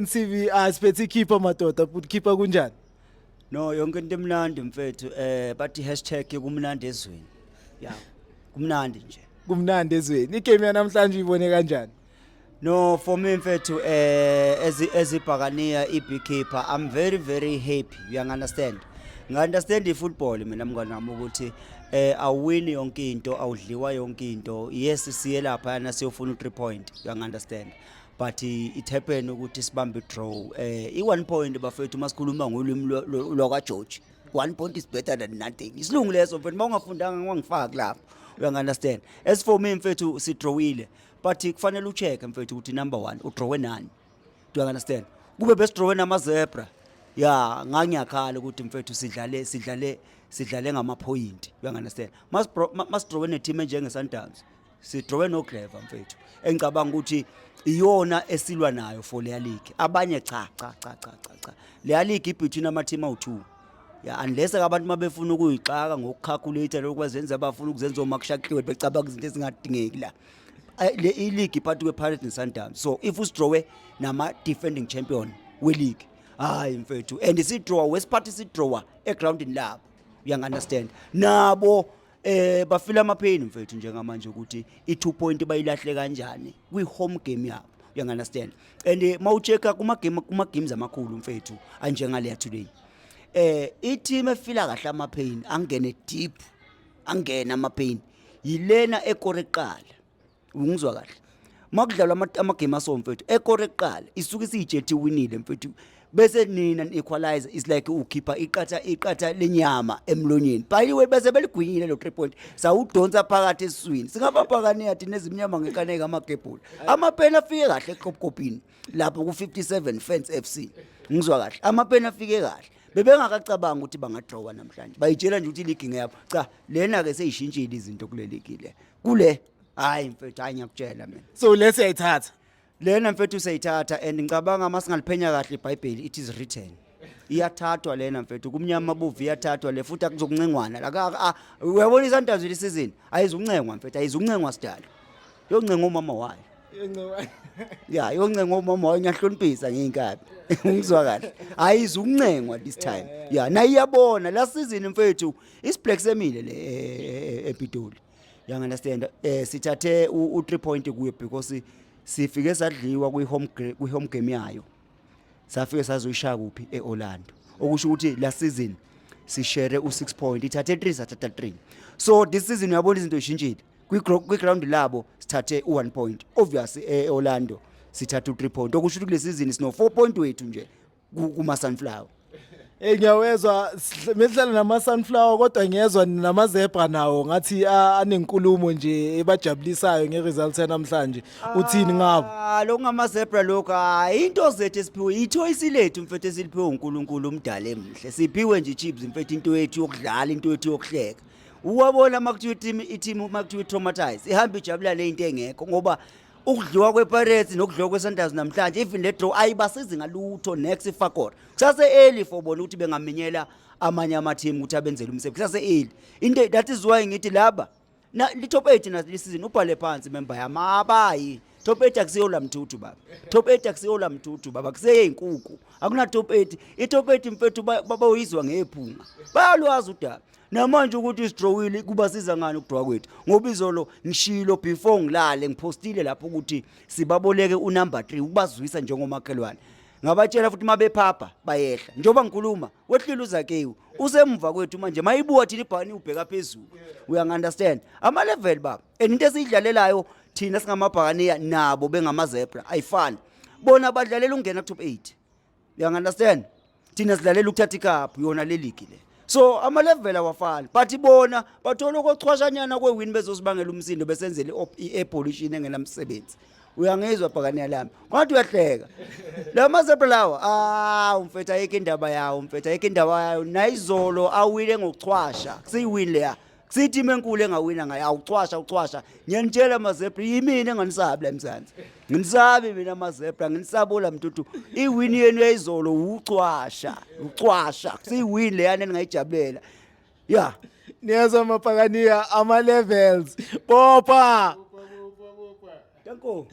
NCV asiphethe ikhipha madoda, but khipha kunjani? No, yonke into emnandi mfethu, bathi #kumnandi ezweni. Ya. Kumnandi nje. Kumnandi ezweni. Igame yanamhlanje uyibone kanjani? No, for me mfethu, ezibhakaniya iBeekeeper, I'm very very happy. You understand? Nga-understand i-football mina mngani wami ukuthi awuwini yonke into, awudliwa yonke into. Yes, siye lapha yana siyofuna u3 point. You understand? But it happen ukuthi sibambe draw. I1 point bafethu, masikhuluma ngolimi lwakwa George. 1 point is better than nothing. Isilungu leso mfethu, mawungafundanga ngangifaki lapho. You understand? As for me mfethu, sidrawile. But kufanele ucheck mfethu ukuthi number 1 udrawe nani. Do you understand? Kube besidrawe nama zebra. Ya, ngangiyakhala ukuthi mfethu sidlale ngama point. You understand? Masidrawe ne team enjenge Sundowns. Sidrawe no Clever mfethu. Engicabanga ukuthi iyona esilwa nayo for leya league. Abanye cha cha cha cha cha cha. Leya league between ama team awu2. Ya, unless abantu mabefuna ukuyixaka ngokucalculate lokho bazenza, abafuna ukuzenza omakushakliwe becabanga izinto ezingadingeki la. Le i-league phakathi kwe-Pirates ne-Sundowns, so if usidrawe nama-defending champion we-league, hayi mfethu, and sidraw wesiphathi sidrawa egroundini labo, uyangi-understand? Nabo bafila amapheni mfethu njengamanje ukuthi i-2 point bayilahle kanjani kwi-home game yabo, uyangi-understand? And mawuchecka kuma-games amakhulu mfethu anjengaleya today, i-team efila kahle amapain angene deep, angene amapain, yilena ekore kuqala. Ungizwa kahle? Makudlalwa amagame aso mfethu, ekore kuqala isuke isiyijethi winile mfethu, bese nina equalizer is like ukhipha iqatha lenyama emlonyeni. By the way, bese beligwinyile lo 3 point, sawudonsa phakathi esiswini. Singababhakaniya thina ezimnyama ngekaneka amagebhula. Amapeni afike kahle eqopkopini lapho ku-57 Fence FC. Ngizwa kahle, amapeni afike kahle. Bebengakacabanga ukuthi bangadrawa namhlanje, bayitshela nje ukuthi iligi ngeyabo. Cha, lena ke seyishintshile izinto kule ligi le kule. Hayi mfethu, hayi, ngiyakutshela mina. So lesi yayithatha. Lena mfethu seyithatha, and ngicabanga masingaliphenya kahle iBhayibheli, it is written, iyathathwa lena mfethu. Kumnyama bovu, iyathathwa le futhi, akuzokuncengwana la. Uyabona iSundowns le season ayizukuncengwa mfethu, ayizukuncengwa sidalo, yoncenga umama wayo. Ya, yoncenga umama wayo. Ngiyahloniphisa ngiyinkabi, ngizwa kahle, ayizukuncengwa this time. Ya, nayo iyabona la season mfethu isiblack semile le ePitoli, you understand? Sithathe u3 point kuyo because sifike sadliwa kwi home game yayo, safike sazoyishaya kuphi? eOrlando. Okusho ukuthi la season sishare u6 point, ithathe 3, sathatha 3. So this season uyabona izinto zishintshile. Kwi ground labo sithathe u1 point, obviously eOrlando sithathe u3 point. Okusho ukuthi kule season sino 4 point wethu nje kuma Sunflower. Ngiyawezwa mesihlala nama sunflower, kodwa ngiyezwa nama zebra nawo ngathi anenkulumo nje ebajabulisayo ngeresults yanamhlanje. Uthini ngabo? Ah, lokhu zebra lokhu, hayi, into zethu esiphiwe ithoyisi lethu mfethu esiliphiwe uNkulunkulu umdala emhle. Siphiwe nje Chiefs mfethu, into yethu yokudlala, into yethu yokuhleka. Uwabona makuthiwa i-team makuthiwa i-traumatize, ihamba ijabula le into engekho, ngoba ukudliwa kwePirates nokudliwa kweSundowns namhlanje, even le draw ayibasizi ngalutho. Next ifakor kusase early for bona ukuthi bengaminyela amanye ama-team ukuthi abenzele umsebenzi, kusase early into. That is why ngithi laba na li top 8 na this season, ubhale phansi member yami, abayi top 8. Akusiyo lamthuthu baba, top 8 akusiyo lamthuthu baba, kuseyinkukhu, akuna top 8. I top 8 mfethu babayizwa ngephunga, bayalwazi udaba namanje ukuthi sidrawile. Kuba siza ngani ukudraw kwethu? Ngoba izolo ngishilo before ngilale, ngipostile lapho ukuthi sibaboleke unumber 3 ukubazwisa njengomakhelwane. Ngabatshela futhi mabephapha bayehla. Njengoba ngikhuluma wehlile uZakewu, usemva kwethu manje. Mayibuka thina ibhani ubheka phezulu, uyangi-understand? Ama-level baba, and into esiyidlalelayo thina singamabhakaniya nabo bengamazebra ayifani. Bona badlalela ukungena ku-top 8, uyangi-understand? Thina sidlalela ukuthatha icup yona le league le. So ama-level awafani, but bona bathola okochwashanyana kwewini bezosibangela umsindo, besenzele i-air pollution engenamsebenzi. Uyangizwa bhakaniya lami? Kwathi uyahleka la mazebra lawa. Ah mfethu, ayikho indaba yawo mfethu, ayikho indaba yayo. Nayizolo awile ngokuchwasha, kuseyiwini leya, kusiyi-team enkulu engawina ngayo. Awucwasha ucwasha, ngiyanitshela amazebra, yimina enganisabi la eMzansi. Nginisabi mina amazebra, nginisabula mtutu. Iwini yenu yayizolo ucwasha ucwasha, kuseyiwini leyana eningayijabulela ya. Niyezwa mabhakaniya, ama levels. Bopha. Danko.